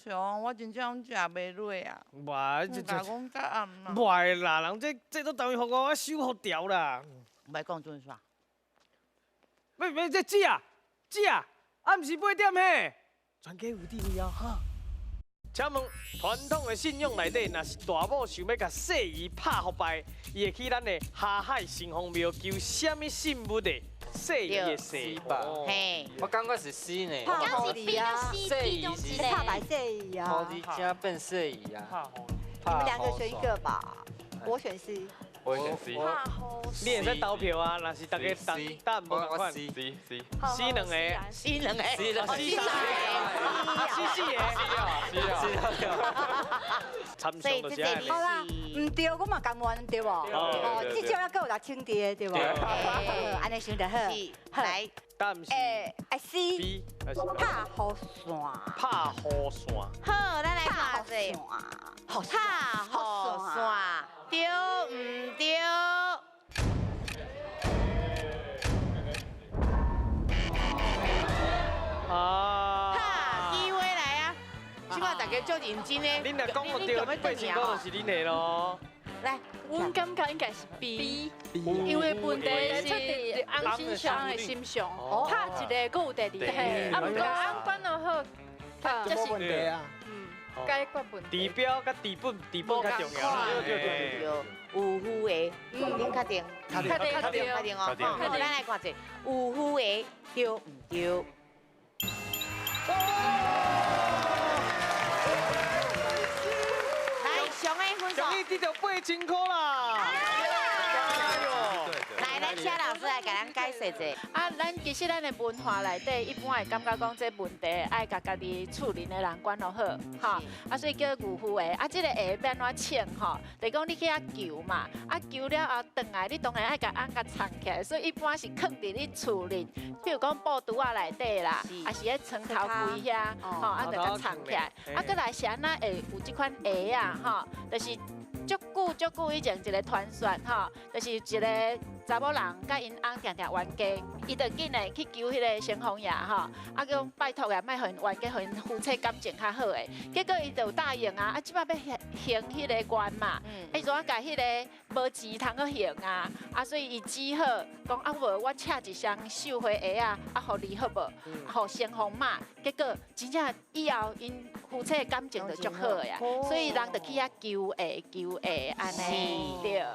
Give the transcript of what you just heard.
像我真正食袂落啊。哇，這這講答案啦。袂啦，人這這都等於予我收予牢啦。莫講準煞。咩咩這姐啊，姐啊，暗時8點嘿，全家有佇位哦哈。請問傳統的信仰內底，若是大某想欲共細姨拍予敗，伊會去咱的霞海城隍廟求啥物信物的？細姨的細吧？嘿，我感覺是 C 呢。拍予你啊，細姨是拍敗細姨啊。土地正變細姨啊。你們兩個選一個吧，我選 C。我選 C。你會使投票啊，若是大家答答案無仝款。 C C C 兩個，C 兩個，C 兩個，C 三個，C 四個，C 啊，C 啊。參詳就是按呢。好啦，毋對，我嘛甘願對無？哦，至少猶閣有6000佇對無？按呢想就好。來，答案是欸 C。 B 拍雨傘。拍雨傘。好，咱來看者。拍雨傘，對毋對？啊！哈，機會來啊！這擺大家足認真的。恁若講無對，8000塊就是恁的囉。來，阮感覺應該是 B，因為問題是翁身上的心上，拍一個，閣有第二個，啊，毋過翁管落好，這是問題啊。解決問題。治標佮治本，治本較重要。對對對對，有夫的，恁確定？確定，確定，確定哦。好，咱來看者，有夫的對毋對？來，上的分數。上你得著8000塊啦！來，咱請老師來共咱解釋者。啊，咱其實咱的文化內底，一般會感覺講這問題愛共家己厝裡的人管落好，吼。啊，所以叫牛夫鞋。啊，這個鞋欲按怎穿吼？就是講你去遐求嘛，啊求了後轉來，你當然愛共翁共藏起來，所以一般是囥佇你厝裡，譬如講布櫥仔內底啦，抑是咧床頭櫃遐，吼，啊，就共藏起來。啊，閣來是按怎會有這款鞋啊，吼，就是足久足久以前一個傳說，吼，就是一個查某人佮𪜶翁定定冤家，伊就緊來去求彼個城隍爺吼，啊講拜託啊，莫予𪜶冤家，予𪜶夫妻感情較好的。結果伊就有答應啊，啊這擺欲還彼個願嘛，伊就愛共彼個無錢通去還啊，啊所以伊只好講啊無我請一雙繡花鞋仔，啊予你好無？予城隍媽，結果真正以後𪜶夫妻的感情就足好的啊，所以人就去遐求鞋求鞋按呢，對。